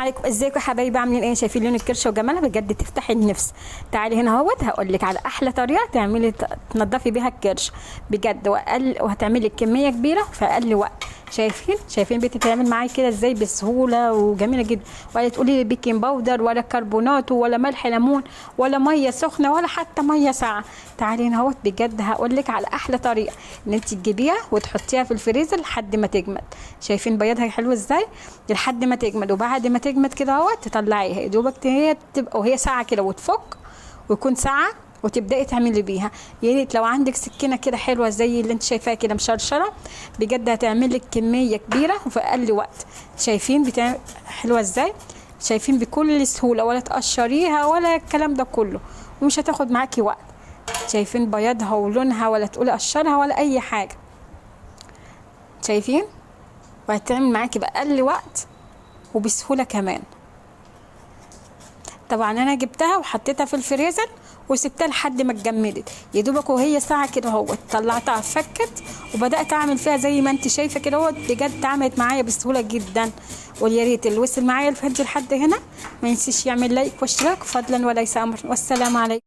عليكم، ازيكم يا حبايبي؟ عاملين ايه؟ شايفين لون الكرشه وجمالها؟ بجد تفتح النفس. تعالي هنا اهوت، هقول لك على احلى طريقه تعملي تنضفي بيها الكرش بجد، واقل وهتعملي كمية كبيرة في اقل وقت. شايفين بتتعمل معايا كده ازاي بسهولة وجميلة جدا، ولا تقولي لي baking powder ولا كربونات ولا ملح ليمون ولا مية سخنة ولا حتى مية ساقعه. تعالي هنا اهوت، بجد هقول لك على احلى طريقه ان انت تجيبيها وتحطيها في الفريزر لحد ما تجمد. شايفين بياضها حلو ازاي؟ لحد ما تجمد، وبعد ما تجمد كده اهوت تطلعيها يا دوبك هي تبقى وهي ساقعه كده وتفك ويكون ساقعه وتبداي تعملي بيها. يا ريت لو عندك سكينة كده حلوة زي اللي انت شايفاها كده مشرشره، بجد هتعمل لك كمية كبيرة وفي اقل وقت. شايفين بتعمل حلوة ازاي؟ شايفين بكل سهولة، ولا تقشريها ولا الكلام ده كله، ومش هتاخد معاكي وقت. شايفين بياضها ولونها، ولا تقولي قشرها ولا اي حاجة. شايفين؟ وهتعمل معاكي باقل وقت وبسهوله كمان. طبعا انا جبتها وحطيتها في الفريزر وسبتها لحد ما اتجمدت يا دوبك وهي ساعة كده اهوت، طلعتها فكت وبدات اعمل فيها زي ما انت شايفه كده اهوت. بجد اتعملت معايا بسهولة جدا. ويا ريت اللي وصل معايا الفيديو لحد هنا ما ينسيش يعمل like واشتراك فضلا وليس امر. والسلام عليكم.